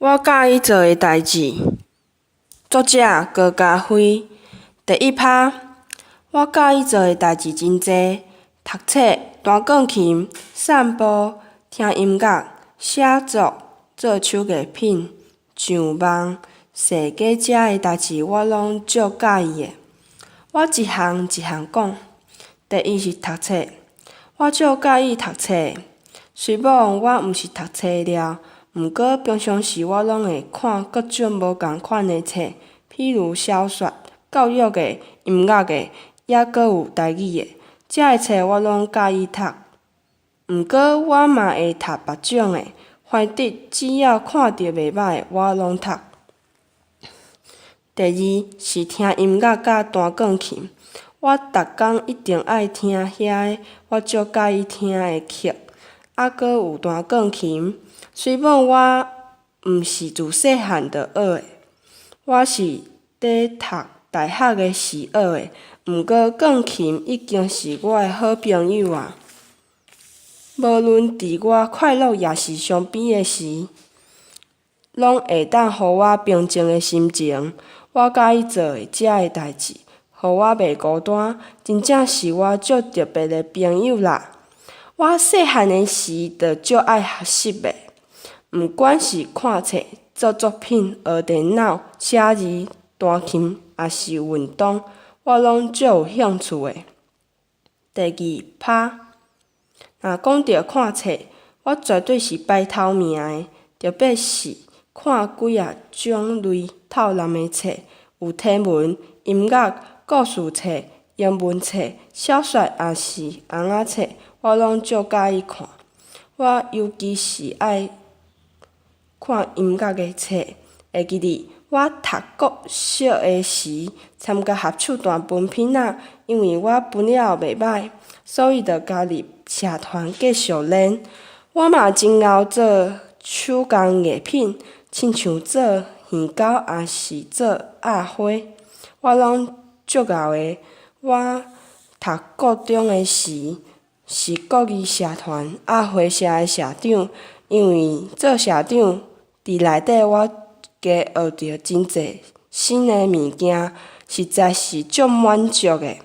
我佮意做的代誌，作者高嘉輝。第一趴，我佮意做的代誌真濟，讀冊、彈鋼琴、散步、聽音樂、寫作、做手藝品、上網、踅街遮的代誌我攏足佮意的。我一項一項講。第一是讀冊，我足佮意讀冊。雖罔我毋是讀冊的料，毋過平常時我攏會看各種無仝款的冊，譬如小說、教育的、音樂的，猶閣有台語的，遮的冊我攏佮意讀。毋過我嘛會讀別種的，反正只要看著袂䆀的，我攏讀。第二是聽音樂佮彈鋼琴，我逐工一定愛聽遐个我足佮意聽的曲，猶閣有彈鋼琴。雖罔我毋是自細漢就學的，我是佇讀大學的時學的，毋過鋼琴已經是我的好朋友矣。無論佇我快樂抑是傷悲的時，攏會當予我平靜的心情。我佮意做的遮的代誌，予我袂孤單，真正是我足特別的朋友啦。我細漢的時就足愛學習的，毋管是看冊、做作品、學電腦、寫字、彈琴，抑是運動，我攏足有興趣的。第二趴，若講著看冊，我絕對是排頭名的，特別是看幾仔種類透濫的冊，有天文、音樂、故事冊、英文冊、小說，抑是尪仔冊，我攏足佮意看。我尤其是愛看音樂的冊，會記得我讀國小的時，參加合唱團分品仔，因為我分了袂䆀，所以就加入社團繼續練。我嘛真𠢕做手工藝品，親像做耳膠抑是做壓花，我攏足𠢕的。我讀高中的時，是國語社團壓花社的社長，因為做社長，佇內底我加學著真濟新的物件，實在是足滿足的。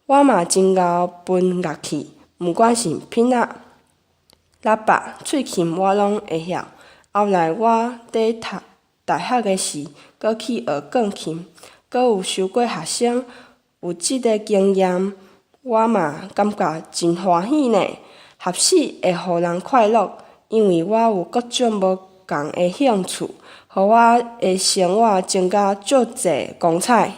我嘛真𠢕分樂器，毋管是品仔、喇叭、喙琴，我攏會曉。後來我佇讀大學的時，閣去學鋼琴，閣有收過學生，有這个經驗，我嘛感覺真歡喜呢。學習會予人快樂，因為我有各種無仝的興趣，予我的生活增加足濟光彩。